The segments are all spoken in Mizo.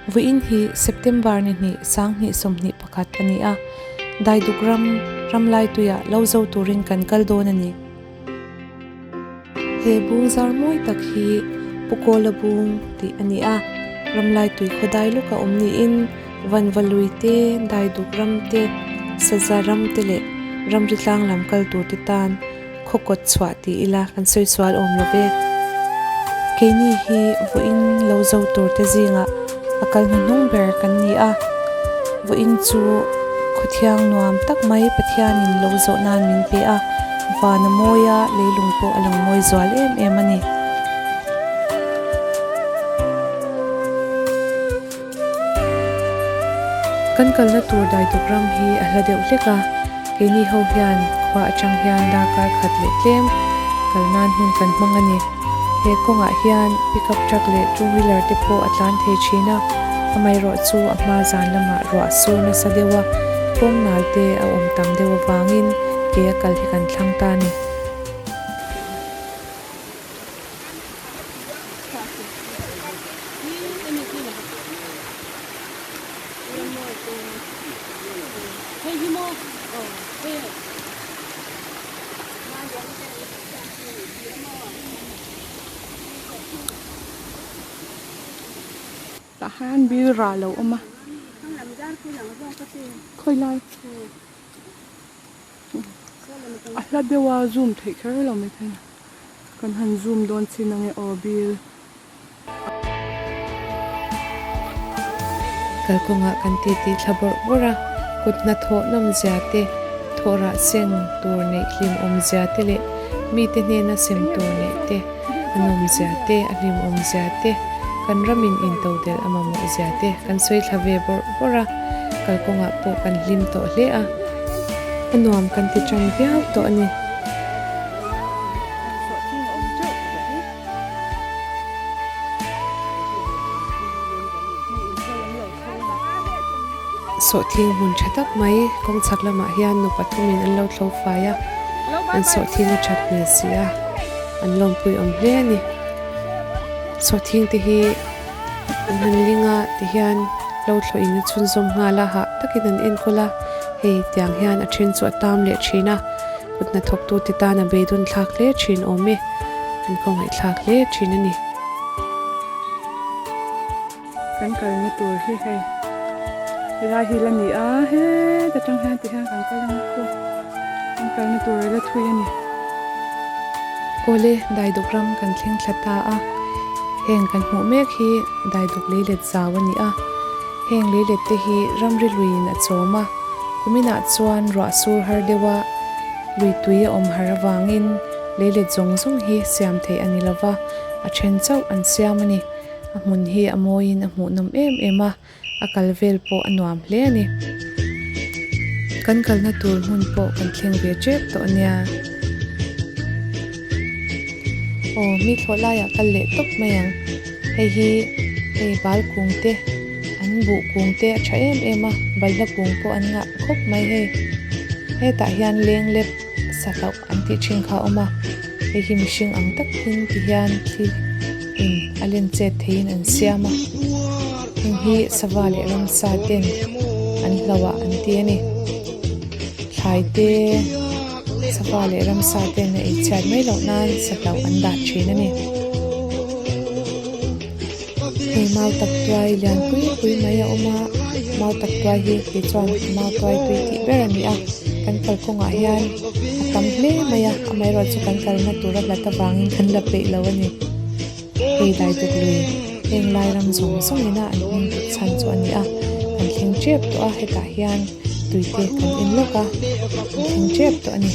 Vawiin hi September ni hnih 2021 a ni a, Daiduk ram ramlaituiah lo zo turin kan kal dawn a ni. He bung zar mawi tak hi Pu Kawla bung tih a ni a, ramlaitui khaw dai lawka awm niin Vanvalui te, Daiduk ram te, Saza ram te leh ramri tlang lam kal tur te tan khaw kawt chhuah ti ila kan sawi sual awm lo ve. Keini hi vawiin lo zo tur te zingah a kal hnuhnung ber kan ni a, vawiin chu khawthiang nuam tak mai Pathianin lo zawh nan min pe a, van a mawi a, leilung pawh a lang mawi zual em em a ni. Kan kalna tur Daiduk ram hi a hla deuh hlek a, keini ho hian khua atang hian darkar khat leh tlem kal nan hun kan hmang a ni. He kawngah hian pickup truck leh two wheeler te pawh a tlan thei thin a, amaherawh chu a hma zan lamah ruah sur nasa deuh a, kawng nal te a awm tam deuh avangin ke a kal hi kan thlang ta a ni. Tah hian bil rah lo awm a khawi lai a hla deuh a zoom theih kher lo maithei a. Kan han zoom dawn chin ange aw bil. Kalkawngah kan titi thla bawrh bawrh a, kut hnathawh nawmzia te, thawhrah seng tur neih hlim awmzia te leh mite hnena sem tur neih te, a nawmzia te, a hlim awmzia te, kan ramin intodelh a mamawhzia te kan sawi thla ve bawrh bawrh a, kalkawngah pawh kan hlim tawh hle a, a nuam kan ti tan viau tawh a ni. Sawhthing hmun tha tak mai kawng chhak lamah hian nu pathumin an lo thlo fai a, an sawhthing a that hmel si a, an lawmpui awm hle a ni. Sawhthing te hi an han ling a tihian lo thlawh in a chhunzawm nghal a, hah takin an enkawl a, hei tiang hian a then chu a tam leh thin a. Kut hnathawktute tan a beidawn thlak hle thin awm e, an khawngaihthlak hle thin a ni. Kan kalna tur hi hei helai hi la ni a, heta tang hian tihian kan kal ang khu kan kalna tur a la thui a ni. Awle, Daiduk ram kan thleng thla ta a, heng kan hmuh mek hi Daiduk leilet zau a ni a, heng leilet te hi ramri luiin a chawm a, Kuminah chuan ruah sur har deuha lui tui a awm har avangin leilet zawng zawng hi siam theih a ni lova, a then chauh an siam a ni. A hmun hi a mawiin a hmuhnawm em em a, a kal vel pawh a nuam hle a ni. Kan kalna tur hmun pawh kan thleng ve tep tawh a nia. Aw, mi thlawh laiah kal leh tawp mai ang. Hei hi hei bal kung te an buh kung te a tha em em a, balhla kung pawh an ngah khawp mai hei. Hetah hian leng lep sa hlauh an tih thin kha a awm a, hei hi mihring ang takin ti hian thli in a len chet theihin an siam a, heng hi sava leh ramsa ten an hlauh ah an ti a ni. Thlai te sava leh ramsa ten a ei chhiat mai loh nan sa hlauh an dah thin a ni. Hei mau tak tuai lian pui pui mai a awm a, mau tak tuai hi kei chuan mau tuai tui tih ber a ni a, kan kalkawngah hian a tam hle mai a, amaherawhchu kan kalna tura hlat avangin kan la peih lo a ni. Hei Daiduk lui heng lai ram zawng zawng ina an hming tut chhan chu a ni a, kan thleng tep tawh a, hetah hian tui te kan en lawk a, kan thleng tep tawh a ni.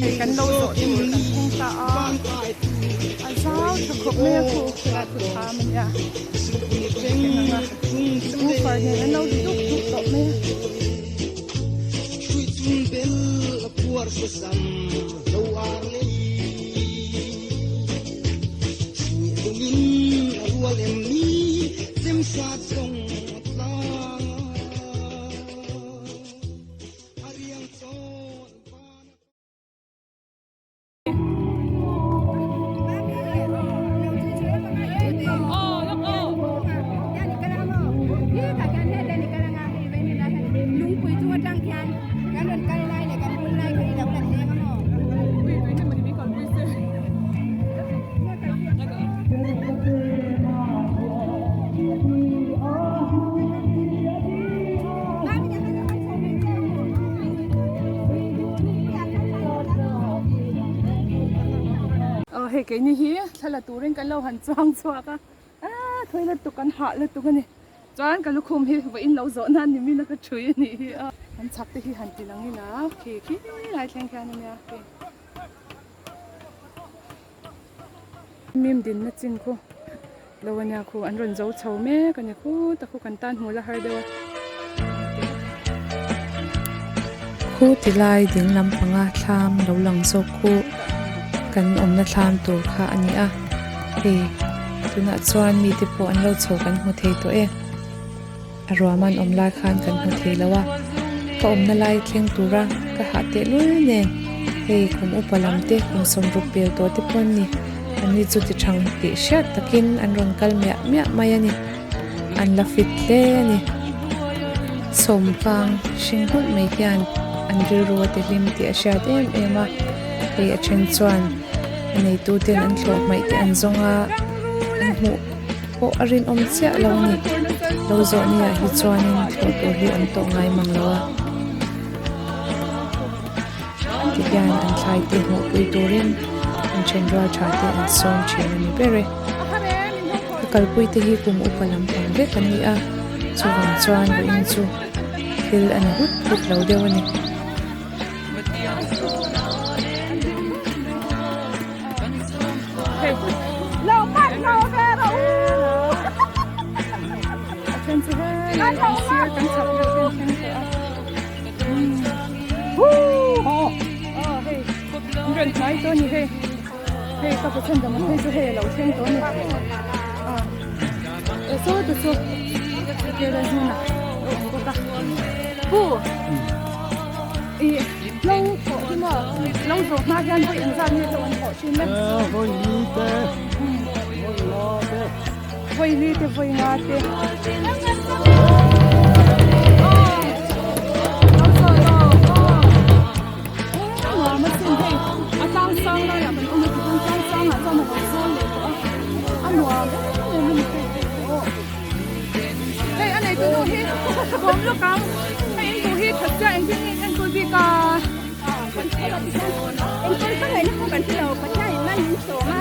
Hei kan lo zawh tur kan thleng ta a, a zau tha khawp mai a khu khilai khu tham a nia, eng anga woofer nen an lo ri duk duk tawh mai a. Hei keini hi thla la turin kan lo han chuang chhuak a, aaa thawi lutuk kan hah lutuk a ni. Chuan ka lukhum hi vawiin lo zawh nan ni min a ka thui a nih hi a. Kan chhak te hi han ti lang ila khi khi lai thleng khian a nia khi. Mim dinna chin khu lo a nia khu an rawn zo chho mek a ni khu tak khu kan tan hmu la har deuh a. Khu ti lai ding lampanga thlam lo lang zawk khu kan awmna thlam tur kha a ni a hei tunah chuan mite pawh an lo chho kan hmu thei tawh e a ruahman awm lai khan kan hmu thei lo a ka awmna lai thleng tura ka hah tehlul nen hei kum upa lam te kum sawmruk pel tawh te pawh an ni anni chu ti thang tih hriat takin an rawn kal miah miah mai a ni. An la fit hle a ni. Sawmvang hring nghulh mai hian an rilru a ti hlim tih a hriat em em a. Hei a then chuan a neitu ten an thlawh hmaih te an zawng a, an hmuh pawh a rinawm chiah lo a ni. Lo zawh ni ah hi chuanin thlawh tur hi awm tawh ngai mang lo a. Ti hian an thlai te hmuhpui turin an then rual tha te an sawm thin a ni ber e. Ka kalpui te hi kum upa lampang vek an ni a, chuvang chuan vawiin chu thil a ni hut hut lo deuh a ni. Hei ka pathian dang phei chu hei a lo thleng tawh a ni ah e saw te chu kela hnunah a awm bawk a pu ih lo thawh hi maw lo zawh hma hian vawi engzat nge lo an thawh thin le vawi li te vawi nga te vawi li te vawi nga te Nuam a sin hei a tlang sang laiah kan awm a tichuan tlang sangah chuan a lo zawl leh tawh a a nuam em em a ni hei hei a neitu nu hi kawm lawk ang hei in duh hi that chiah engtin nge in enkawl bik a enkawl ka ngaihna pawh kan hrelo Pathian in man min sawm a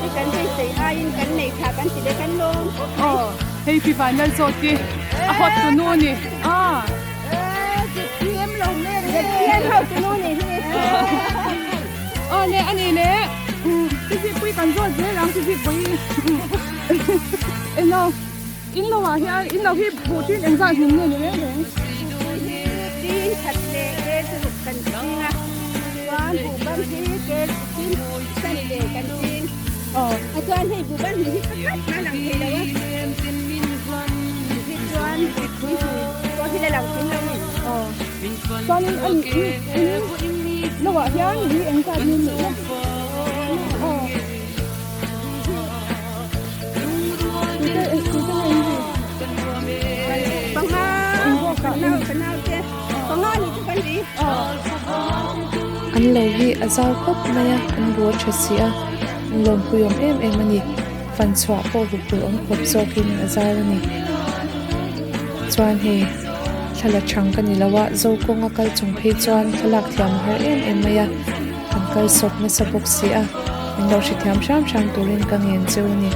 hei kan beisei aiin kan nei tha kan ti leh kan lawm aw hei pi Vanlalzawt hi a hawt tu nu a ni a. Aw le ani le tizip pui kan zawt zel ang tizip pui eng lo in lo ah hian in lo hi buh tin engzat hmun nge ni reng reng. Tin khat leh kel chu ruk kan ching a chuan buh ban hi kel tin san ve kan ching a chuan hei buh ban hi pakhat mah lang thei lo a hi chuan pui pui. Chuanin a in lohah hian li eng zat nge nih na aw tute tute nge in ri panga in bawk ah nau ka nau te panga ni chu kan ri an lo hi a zau khawp mai a an bu a tha si a an lawmpui awm em em a ni. Fan chhuah pawh huphurh awm khawp zawkin a zau a ni. Chuan hei thla la thang ka ni lo a, zo kawnga kal chung phei chuan thlalak thiam a har em em mai a, kan kal sawp nasa bawk si a, min lo hrethiam hram hram turin ka ngen cheu a ni.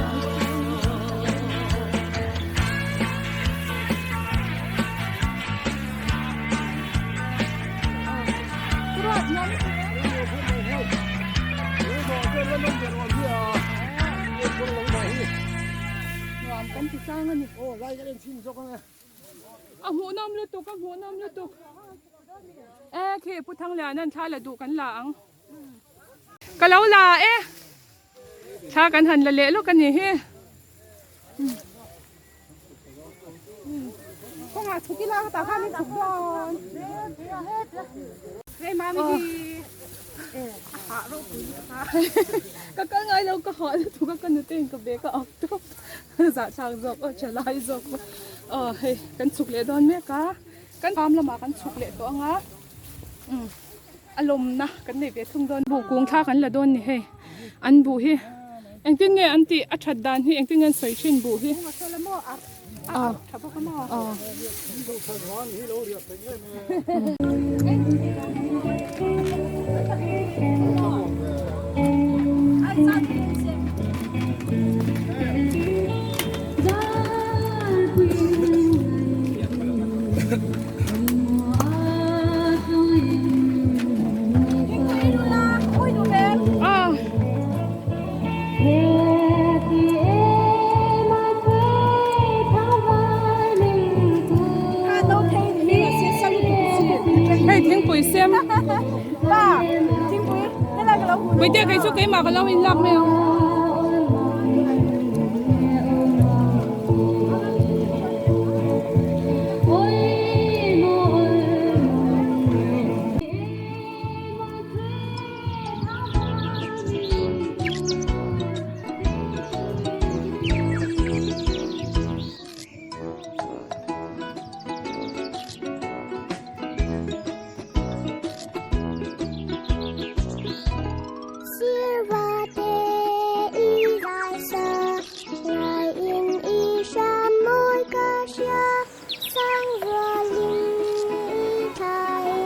Nuam kan ti chang a ni. A hmuhnawm lutuk a hmuhnawm lutuk. E khi Pu Thangliana'n thla la duh kan la ang. Ka lo la e. Thla kan han la leh lawk a ni hi. Kawngah chhuk ila ka tah khan in chhuk dawn. Hei mami hi a hah ropui lutuk a. Ka kal ngai lo ka hah lutuk a ka nute in ka bag a ak tawp zahthlak zawk aw tha lai zawk aw hei kan chhuk leh dawn mek a kan farm lamah kan chhuk leh tawh ang a umm a lawmna kan nei ve thung dawn buh kung thla kan la dawn ni hei an buh hi engtin nge an tih a that dan hi engtin nge an sawi thin buh hi aw aw. keimah ka lo inlak mai ang.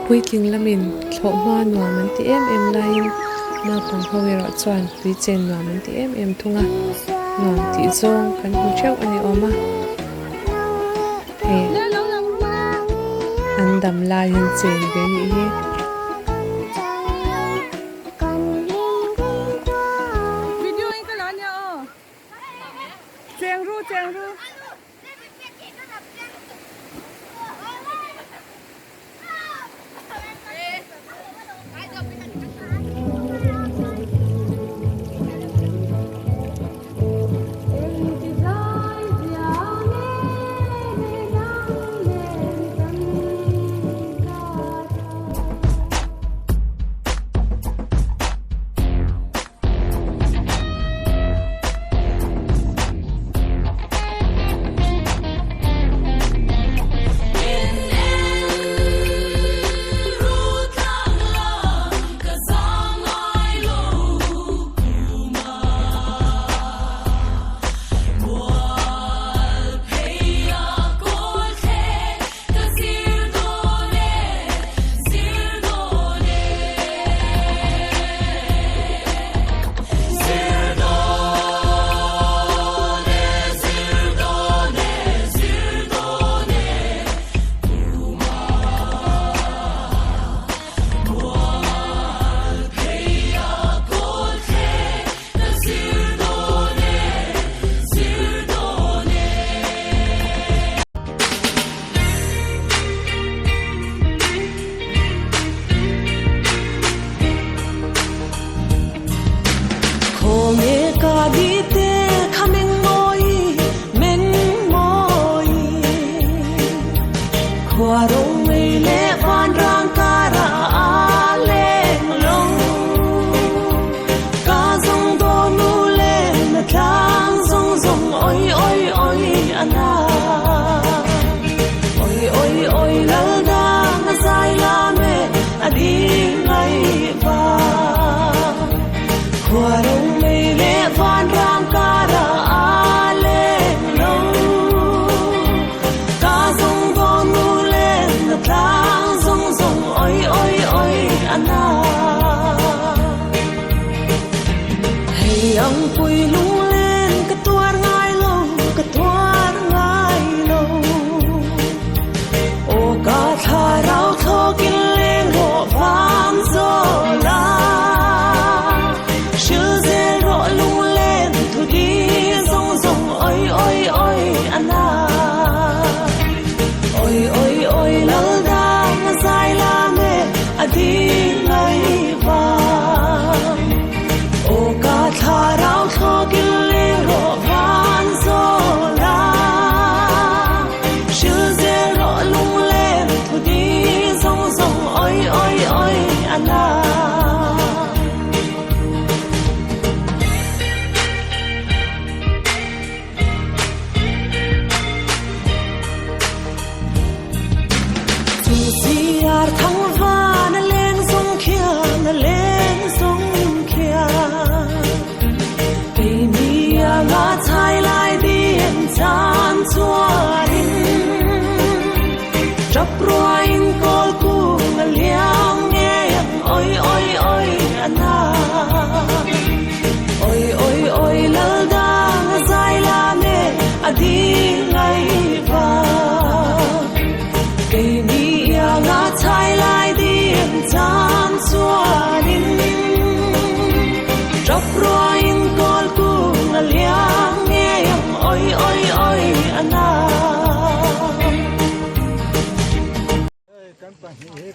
Puitling lamin thlawhhma nuam an ti em em laiin naupang ho erawh chuan tui chen nuam an ti em em thung a, nuam tih zawng kan hmu theuh a ni awm a. Hei an dam lai an chen ve nih hi.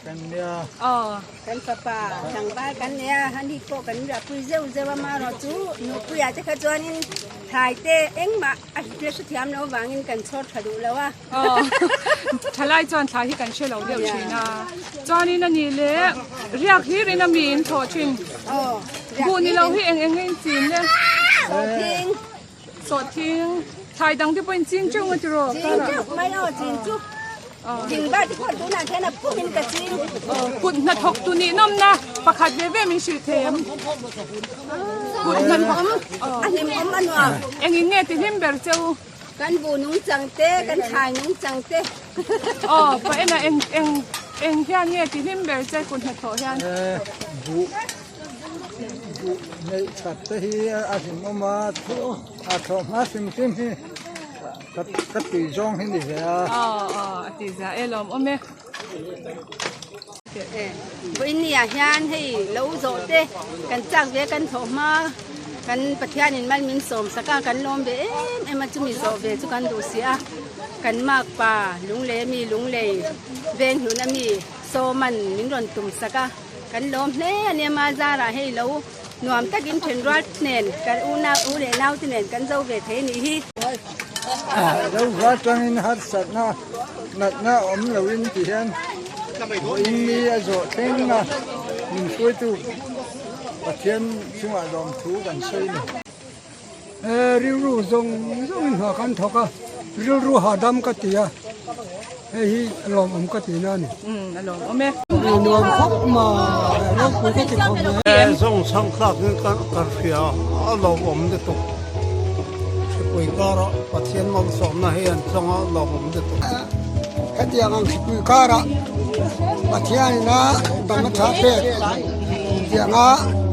kan nia. Aw. Kan fapa tlangval kan nei a, ani pawh kan riahpui zeuh zeuh a, amaherawhchu nupuiah te kha chuanin thlai te engmah a hre hrethiam loh avangin kan chhawr tha duh lo a. Aw, thalai chuan thlai hi kan hre lo deuh thin a, chuanin ani leh riak hlir in ami in thawh thin. Aw, riak Buh ni lo hi eng eng nge in chin le? Sawhthing. Sawhthing, thlai dang te pawh in ching teuh nga tiraw? Ching teuh mai aw, ching chu. Ching bar te pawh tunah khian a pum in ka ching. Kut hnathawk tu nih nawmna pakhat ve ve min hrilh thei em? Kut hnathawk. A hlim awm a nuam. Eng in nge ti hlim ber cheu? Kan bu nungchang te, kan thlai nungchang te. Aw, pa ena eng eng eng hian nge ti hlim ber che kut hnathawh hian? Buh buh neih that te hi a hlimawm a, a thlawh hma hrim hrim hi ka ka tui zawng hi ni ve a. Aw aw a ti zia e lawmawm e. Vawinia hian hei lo zawh te kan chak ve kan thawh hma kan Pathianin mal min sawm sak a kan lawm ve em em a chumi zawh ve chu kan duh si a kan makpa lunglei ami lunglei veng hlun ami sawman min rawn tum sak a kan lawm hle a nia mazarah hei lo nuam takin thenrual nen kan unau u leh nau te nen kan zo ve thei a nih hi. Lo va tangin harsatna natna awm loin ti hian vawiin ni a zawh thleng a, min hruaitu Pathian chungah lawmthu kan sawi a ni. He rilru zawng zawngin hna kan thawk a, rilru hahdam ka ti a, hei hi lawmawm ka tihna a ni. Umm a lawmawm e. Nuam khawp mai, ropui ka ti khawp mai. He zawng chhang thlakin ka hria a lawmawm lutuk. Hripui karah Pathian malsawmna hi an chawng a lawmawm lutuk. Hetiang ang hripui karah Pathianin a dang a tha pek tianga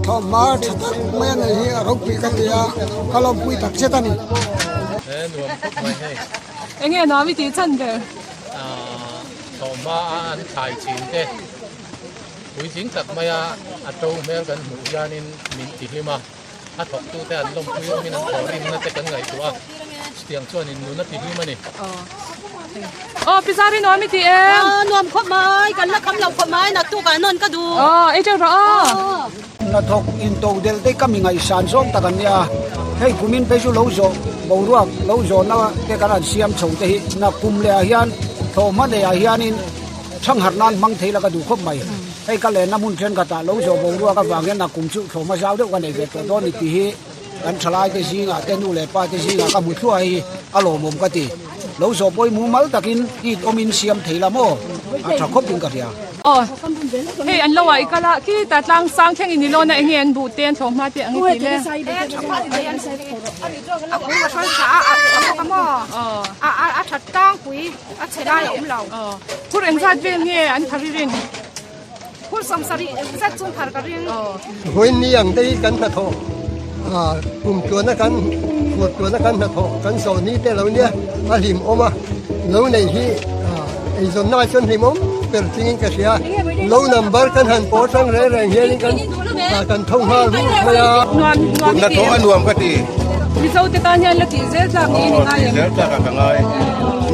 thawmhma tha tak mai a nei hi a ropui ka ti a, ka lawmpui tak zet a ni. He nuam khawp mai hei. Enge nuam i tih chhan ber? Thawmhma a an thlai chin te puitling tak maia a to hmel kan hmuh hianin min tihlim a. A thawktute an lawmpui awmin an thawhrimna te kan ngaihtuah a, chutiang chuan in nun a ti hlim a ni. Aw Pizari nuam i ti em? Aw nuam khawp mai, kan la kham lo khawp mai, naktuk ah nawn ka duh. Aw ei teuh rawh aw. Hnathawk into del te ka mi ngaihsan zawng tak an nia, hei kumin phei chu lo zawh boruak lo zawhna te kan han siam chho te hi nakum leh ah hian thlawhhma nei ah hianin thangharh nan hmang thei la ka duh khawp mai. Hei ka lenna hmun thenkhatah lo zawh boruak avang hian a kum chu thlawhma zau deuh ka nei ve tawh dawn ni tih hi kan thalaite zingah te nu leh pa te zingah ka hmu thluah hi a lawmawm ka ti. Lo zawh pawhin mumal takin it awmin siam thei la maw a tha khawpin ka hria. Aw hei an lo ah i kal a khita tlang sang thleng in i lawn a enge an buh te an thlawhhma te ang i tih le. A kung a hrawn tha a a bawk a maw a that tlangpui. A chhe lai a awm lo. Aw. Phur engzat vel nge an phar i rin? Phur 70 zat chung phar ka ring. Aw. Vawiin ni ang te hi kan hnathawh kum tluana kan fur tluana kan hnathawh kan zawh ni te lo nia a hlimawm a, lo nei hi eizawnna ah chuan hlimawm ber chingin ka hria. Lo number kan han paw hrang reng reng hianin kan kan tho nghal vur mai a. Nuam nuam i ti em? Hnathawh a nuam ka ti. Mizo te tan hian la tih zel tlak niin i ngai em? Aw, tih zel tlak ah ka ngai.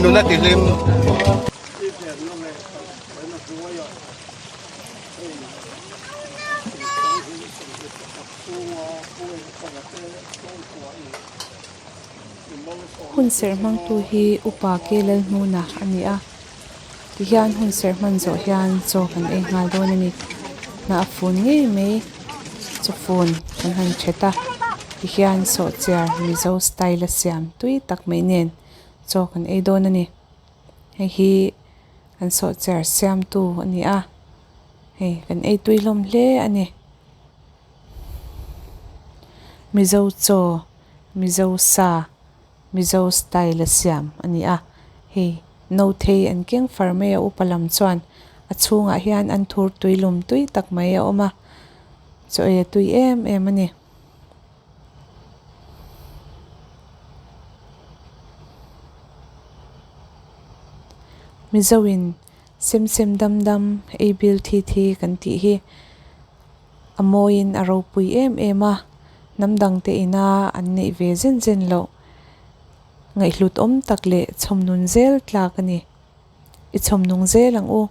Nun a ti hlim. Hun serh hmangtu hi upa ke Lalhnuna a ni a, tihian hun serh hman zawh hian chaw kan ei nghal dawn a ni. Hnah a fun ngei mai chaw fun kan han thet a, tihian sawhchiar Mizo style a siam tui tak mai nen chaw kan ei dawn a ni. Hei hi an sawhchiar siamtu a ni a, hei kan ei tui hlawm hle a ni. Mizo chaw. Mizo sa, Mizo style a siam a ni a, hei Nothei an keng far mai a upa lam chuan a chhungah hian an thur tui lum tui tak mai a awm a, chaw ei a tui em em a ni. Mizo in sem sem dam dam ei bil thi thi kan tih hi. A mawiin a ropui em em a, hnam dangte ina an neih ve zen zen loh. Ngaihhlut awm tak leh chhawmnun zel tlak a ni. I chhawmnung zel ang u.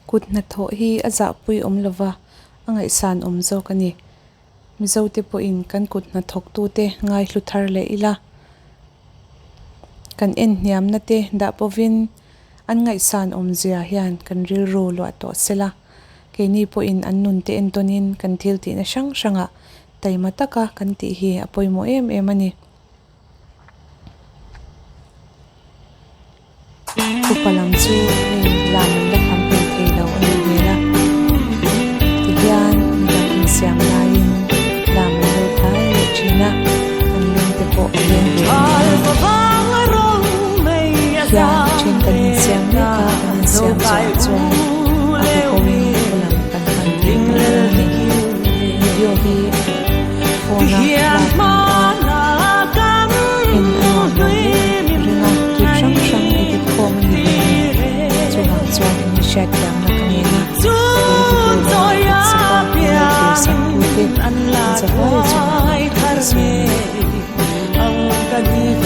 Kut hnathawh hi a zahpui awm lova a ngaihsan awm zawk a ni. Mizote pawhin kan kut hnathawktute ngaihlu thar leh ila kan en hniamna te dah pawhin an ngaihsan awmzia hian kan rilru luah tawh sela keini pawhin an nunte entawnin kan thil tihna hrang hrangah taima taka kan tih hi a pawimawh em em a ni. Upa lam chu hei lam an la tham hlei thei lo a nih hmel a, tihian midang insiam laiin lam an lo thai leh thin a, an lung te pawh a leng ve em em a ni. Hian a then kan insiam mek a, kan insiam zawhah chuan a huho in khaw lam kan pan thei tawh dawn a ni. Video hi phone a lak a ni a. En a nuam lo hle a ring a, clip hrang hrang edit khawm a ni ve nen chuvang chuan eng hriat thiamna ka ngen a, he video lo edit sak a min lo thlir sak tu te an zavai chungah lawm thu ka sawi a ni.